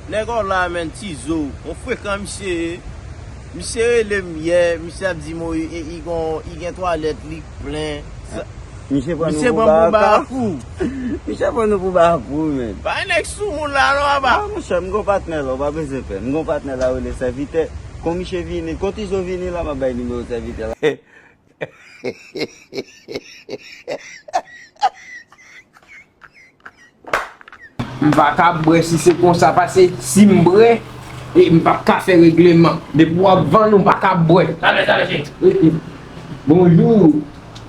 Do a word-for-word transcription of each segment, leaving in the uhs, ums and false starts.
Nèg ò la, menn, Tizo, on frekan misye ye. Misye rele m yè, misye ap di m, o, e, e, i gon, i gen twalèt li k plen. Sa, misye pran nou misye pou pran nou pou barakou. Barakou. Misye pran nou pou barakou, menn. Bay nèg sou moun la, non, papa. Ah, monchè, m gon patnè la, ou pa bezwen pè. M gon patnè la, rele sèvitè. Kon misye vini, kon Tizo vini la, m ap bay nimewo sèvitè la. M pa ka bwè si se konsa, paske si m bwè, e, m p ap ka fè regleman. Depi w ap vann, ou pa ka bwè. Talè, talè, cheri. E, e. Bonjou.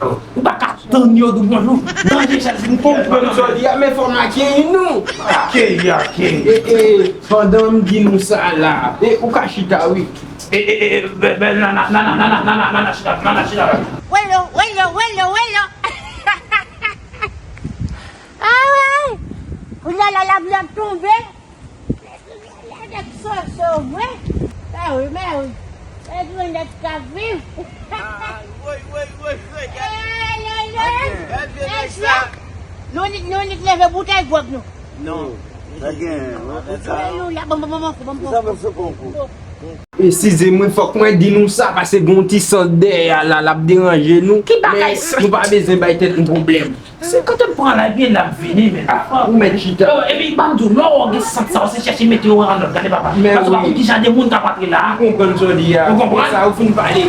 Ou pa ka tann yo di w bonjou. Ranje chèz li. M konprann sa w di a, men fò m akeyi nou. Akeyi, akeyi. E, e, pandan m di nou sa la, e, ou ka chita, wi. E, e, e, e, bèl nana, nana, nana, nana, nana, chita, nana, chita. Welo, welo, welo, welo. Ay! Kounye a la, lavi ap tonbe. Nèg soso, wi. Mè wi, mè wi. E di nèg k ap viv. Ah, woy, woy, woy, woy, gade. Eh, lolo. Gade vye nèg sa. Nou nik, nou nik leve boutèy gwòg nou. Non. Pa gen, non, pou sa. Alelouya, bon, bon, bon, bon, bon, bon. Pou sa, bon, se konkou. Eskize mwen, fòk mwen di nou sa, paske gen yon ti sant dèyè a la, l ap deranje nou. Ki bagay sa? Men nou pa bezwen bay tèt nou pwoblèm. Se kote m pran la, epi l ap vini, men. Ah, ou mèt chita. Yo, epi, ban m di w, lè w gen sant sa, w se chèche mete yo anndan, gade papa. Paske w pa konn ki jan de moun k ap antre la. M konprann sa w di a. Ou konprann? Sa, ou fin pale.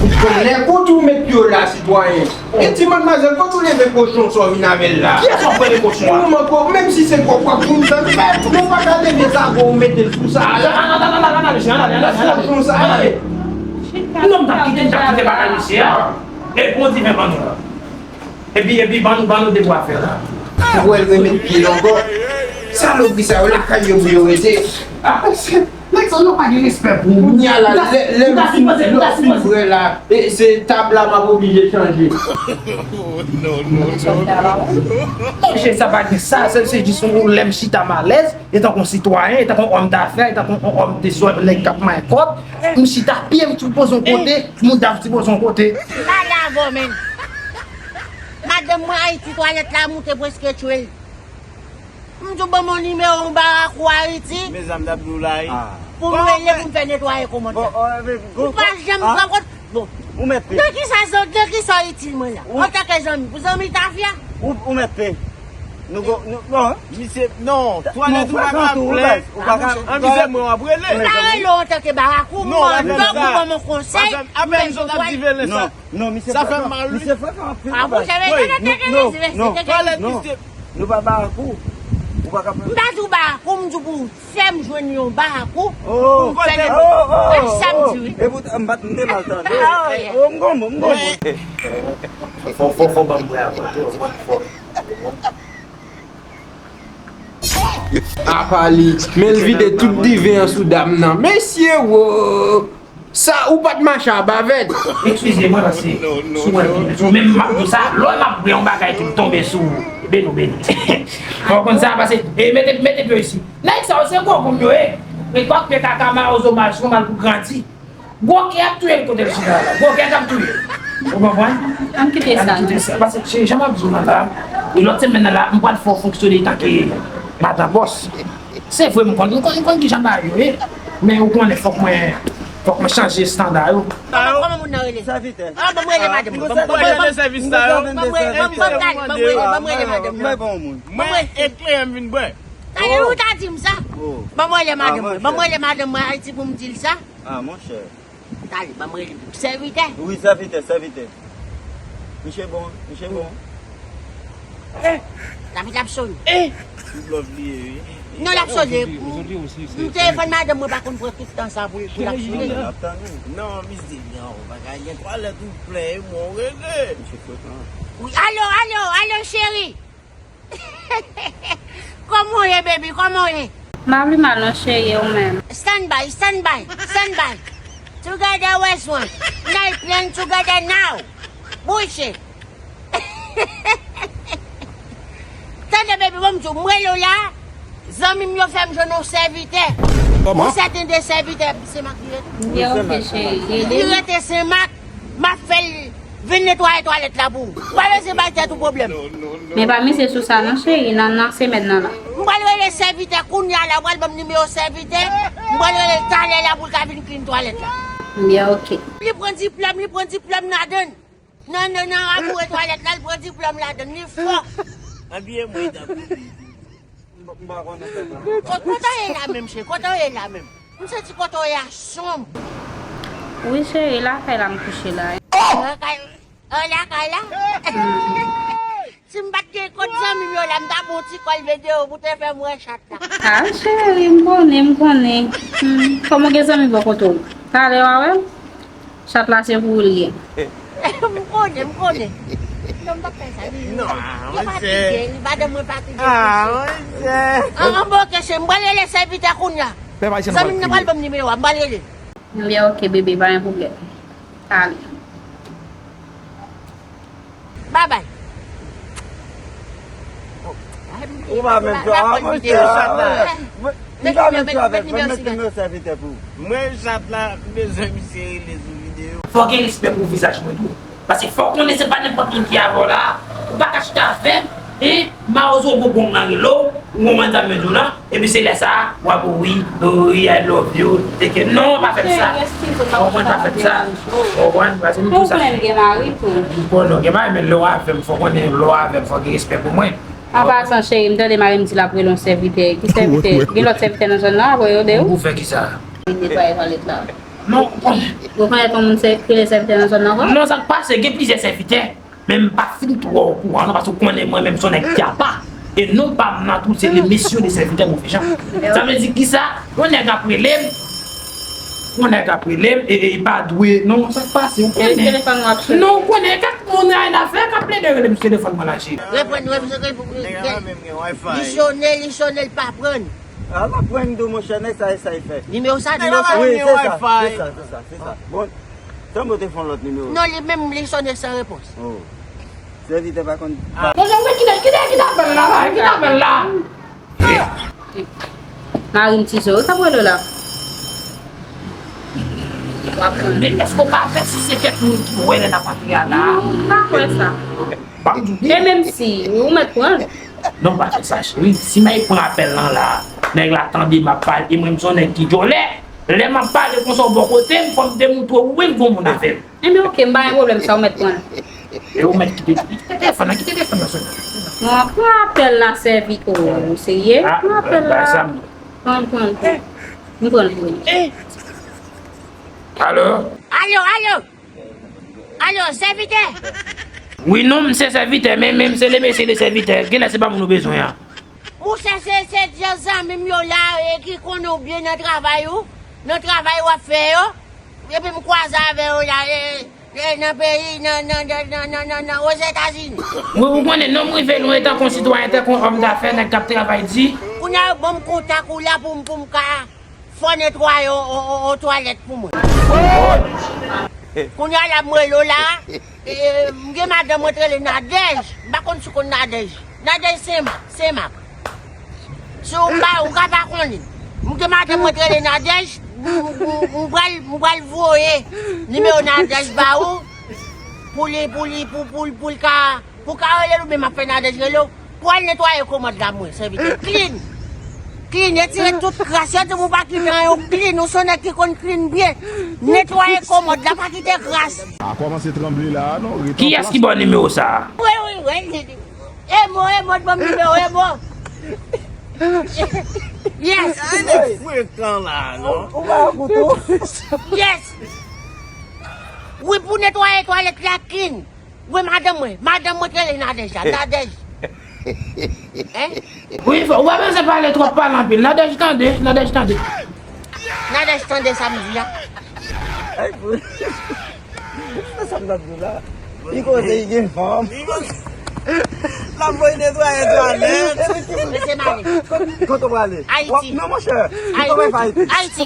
Ou konnen kote w met pye w la, sitwayen. E ti madmwazèl, kote w leve kochon sa w vin avè l la? Kiyès w ap rele kochon an? Ou manke w, menm si se kòk w ap vin fè, men w pa ka leve sa, bon, w mete l sou sa. Ah, non, non, non, non, non, non, mesye, non, non, non, non, non. Kochon sa ye. Non, m t ap kite, m t ap kite bagay mesye a. E bon diven ban nou la. Epi, epi, ban nou, ban nou de bwa fè la. Ou wè l remèt pye l ankò. Salopri sa yo lakay yo pou yo rete. Ah, nèg sa yo pa gen respè pou ou. Kounye a la, lè, lè m fin, lè m fin bwè la, e se tab la m ap oblije chanje. Monchè, sa pa gen sa, se, se jis yon lè m chita m alèz, etankou yon sitwayen, etankou yon òm dafè, etankou yon òm de zòn, nèg k ap manyen kòb, m chita pye m sou poze yon kote, mouda m sou poze yon kote. M pale avè w, menn. Madanm mwen Ayiti, twalèt la moute prèske tchwe l. M di w ban m yon nimewo yon barakou Ayiti. Men sa m t ap di w la, wi. Ah. Pou m rele pou m fè netwaye kòmantè. Bon, oh, men, ou pa janm pran kont. Bon. Ou mèt peye. Nan kisa, nan kisa w itil mwen la? Antanke zanmi, pou zanmi tafya? Ou, ou mèt peye. Nou go, nou, bon. Misye, non, twalèt ou pa ka plen. Ou pa ka. An, misye mwen w ap rele. M ta rele w antanke barakou, m ban w konsèy. Apèn zòt ap di velen sa. Non, misye frekan. Misye frekan anpil. Ah, monchè, men gade teke mesye, mesye teke. Twalèt misye. Nou pa barakou. Ou pa ka pran. M pa di w barakou, m di w pou w fè m jwenn yon barakou. Oh, pou m fè netwaye. Oh, oh, oh. Sa m di, wi. E pou m pa t, m te mal tande. Ah, wi. Oh, m gon mo, m gon mo. Fò, fò, fò ban m bwè avan. Fò, fò. Apa li, men l vide tout diven an sou dam nan. Mesye wo! Sa, ou pa t mache a bavèt? Eskize mwen, paske si w wè m tonbe sou ou, menm m ap di w sa, lè m ap bwè yon bagay epi m tonbe sou ou, beni w beni. Fò w konn sa, paske, e, mete, mete pye w isi. Nèg sa yo se gwo gonm yo ye. E kwak pye kaka mawozo mal, si w mal pou grandi. Gwo kè ap touye l kote l chita la. Gwo kè k ap touye l. Ou konprann? Ann kite sa. Ann kite sa. Paske se jan m ap di w nan la, e lòt semèn nan la, m pral fè w fonksyone tanke madan bòs. Se vre, m konn, m konn, m konn ki jan bagay yo ye. Men ou konnen, fòk mwen, fòk mwen chanje estanda yo. Kòman, kòman moun nan rele? Sèvitè. Ah, ban m rele madanm mwen. Ban m, ban m, ban m, ban m rele, ban m rele, ban m rele madanm mwen. Mwen e kleren m vin bwè. Talè ou ta di m sa. Ban m rele madanm mwen. Ban m rele madanm mwen Ayiti pou m di l sa. Ah, monchè. Talè, ban m rele sèvitè. Wi, sèvitè, sèvitè. Misye bon, misye bon. Eh! Lavi l ap sone. Eh! Tout lòv li ye, wi. Non, l ap sone. M telefòn madanm mwen pa konn pran tout tan sa pou, pou l ap sone. Non, misye, non, bagay gen twalèt ou plen, e mwen w rele. Misye frekan. Wi, alo, alo, alo, cheri. Kòman w ye, baby? Kòman w ye? M pa pi mal non, cheri, e ou menm? Stand by, stand by, stand by. Together as one. Night plan together now. Bouche. Tande, baby, bon, m di w, m rele w la. Zanmi m yo fè m jwenn yon sèvitè. Kòman? Yon sèten de sèvitè, se Mak li rete. Li ok, cheri. Li rete Sen Mak. M ap fè l vin netwaye twalèt la pou ou. Ou pa bezwen bay tèt ou pwoblèm. Men pa mize sou sa non, cheri, nan, nan semèn nan la. M pral rele sèvitè kounye a la, ou pral ban m nimewo sèvitè. M pral rele l talè la pou l ka vin klin twalèt la. Byen, oke. Li pran diplòm, li pran diplòm ladann. Nan, nan, nan laboure twalèt la, li pran diplòm ladann. Li fò. Abiye mwen, dam. M pa konnen sa. Ko-, kote w ye la menm, cheri? Kote w ye la menm? M santi kote w ye a sonb. Wi, cheri, lakay la m kouche la. Lakay, oh, lakay la? Si m pa t gen kont zanmi m yo la, m ta pran yon ti kòl videyo pou te fè m wè chat la. Ah, cheri, m konnen, m konnen. Hmm, kòman w gen zanmi bò kote w? Talè w a wè m? Chat la se pou ou l ye. M konnen, m konnen. Non, m p ap fè sa, li, li, li fatige, li, madanm mwen fatige. Ah, monchè. An, an, bon, oke, cheri, m pral rele sèvitè kounye a. Zanmi m nan pral ban m nimewo a, m pral rele. Byen, oke, bebe, pa gen pwoblèm. Talè. Babay. Ou pa menm jan, monchè. M pa menm jan avèk mwen, mete nimewo sèvitè pou ou. Mwen, chat la, m bezwen misye rele sou videyo. Fò gen respè pou vizaj mwen tou. Paske fò w konnen se pa nenpòt moun ki avè w la. Ou pa ka chita avè m, hein? Mawozo bonbon nan rele w, ou konprann sa m vle di w la? Epi se lè sa a, w ap wi, wi, I love you, teke. Non, pa fè m sa. Konprann, pa fè m sa. Konprann, paske m di w sa. Ou konnen m gen mari tou. M konnen w gen mari, men lè w avè m, fò w konnen lè w avè m, fò w gen respè pou mwen. An pasan, cheri, m tande mari m di l ap rele yon sèvitè. Ki sèvitè? Gen lòt sèvitè nan zòn nan, apre yo de ou? Pou fè kisa? Li netwaye twalèt la. Non, ou konnen. Ou konnen yon moun sè-, ki rele sèvitè nan zòn nan ankò? Non, sa k pase, gen plizyè sèvitè. Men m pa fin twò okouran non, paske ou konnen mwen menm se yon nèg tyapa. E non pa m nan tou, se le mesye de sèvitè move jan. Sa vle di kisa? Yon nèg ap rele m, yon nèg ap rele m, e, e, e pa dwe, non, sa k pase, ou konnen. Telefòn w ap sone. Non, ou konnen, kèk moun a yon afè k ap plede rele m sou telefòn mwen la, cheri. Reprann, reprann, reprann. Li sone, li sone, li pa pran. A, l ap pran tou, monchè, nèg sa, e sa y fè. Nimewo sa, nimewo sa. Wi, se sa, se sa, se sa, se sa. Bon, tanpri, ou te fè yon lòt nimewo. Non, li menm, li sone san repons. Oh. Sèvitè pa konn. Monchè, mwen kite, kite, kite apèl la, la, kite apèl la. Mari m ti zo, sa pral la. Men èske w pa vè si se kèk moun ki wè lè n ap antre a la? M pa kwè sa. E menm si, ou mèt pran l. Non, pa fè sa, cheri. Si m al pran apèl lan la, nèg la tande m ap pale, e mwen, m se yon nèg ki djòlè. Lè m ap pale konsa w bò kote m, fò m demontre w wi m gon moun avè m. Enben, oke, m pa gen pwoblèm, sa ou mèt pran l. E ou mèt kite, kite telefòn nan, kite telefòn nan sone. Pran, pran apèl la, sèvi. O, ou serye? Pran apèl la. Pran, pran l. M pran l pou ou. Alo? Alo, alo! Alo, sèvitè? Wi, non, m se sèvitè, men, men m se le mesye de sèvitè. Genlè se pa moun ou bezwen an. Monchè, se, se de zanmi m yo la, e, ki konnen w byen nan travay ou, nan travay w ap fè yo. Epi m kwaze avè yo la, e, e, nan peyi, nan, nan, nan, nan, nan, nan, nan, Ozetazini. Wi, ou konnen, non, m rive lwen etan kon sitwayen, etan kon òm dafè, nèg k ap travay di. Kounye a, yo ban m kontak ou la pou m, pou m ka fò netwaye yon, yon, yon, yon twalèt pou mwen. Kounye a la, m rele w la, e, e, m gen madanm mwen ki rele Nadèj. M pa konn si w konn Nadèj. Nadèj Senmak, Senmak. Si w pa, ou ka pa konnen. M gen madanm mwen ki rele Nadèj, m, m, m, m pral, m pral voye nimewo Nadèj ba ou, pou li, pou li, pou, pou, pou l ka Pou ka rele l oubyen m ap fè Nadèj rele w. Pou al netwaye komòd la mwen, sèvitè. Klin. Klin, retire tout kras. Yo di m ou pa kite anyen, ou klin, ou se yon nèg ki konn klin byen. Netwaye komòd la, pa kite kras. A kòmanse tranble la, non, ret an plas. Kiyès ki ba w nimewo sa a? Wi, wi, wi. Emo, Emo, ban m nimewo, Emo. Yes. Frekan la, non? Ou pa kouto. Yes. Wi, pou netwaye twalèt la klin. Wi, madanm mwen. Madanm mwen ki rele Nadèj la. Nadèj. Hein? Wi, fò, ou pa bezwen pale twòp, pale anpil. Nadèj tande, Nadèj tande. Nadèj tande sa m di a. Ay, pou, se sa m t ap di w la. Li koze, li gen fanm. L ap voye netwaye twalèt. Mesye Mali. Kote w prale? Ayiti. Non, monchè. Ayiti. Ayiti.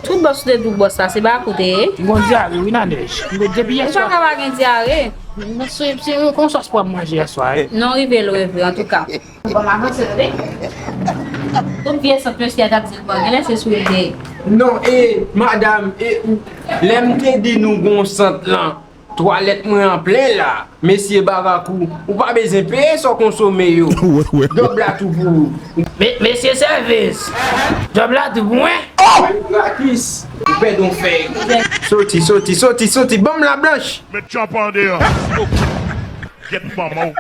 Tout bòs ou te di w bòs la, se pa koute ye. M gon dyare, wi, Nadèj. M gon depi yè swa. Ou pa ka pa gen dyare. Se, se yon konsòs pou m manje yè swa, wi. Non, rive l reve, antouka. Bon, m avanse, tande. Tout vye sant mesye a t ap di l pran, genlè se sou l te ye. Non, e, madanm, e, ou, lè m te di nou gon sant lan, Twalèt mwen an plen la. Mesye Barakou, ou pa bezwen peye sa w konsome yo. Djòb la tou pou ou. Me- Mesye Sèvis, djòb la tou pou mwen. Gratis. Ou pèdi yon fèy. Soti, soti, soti, soti. Ban m la blanch. Met tchòp an deyò. Gyèt manman w.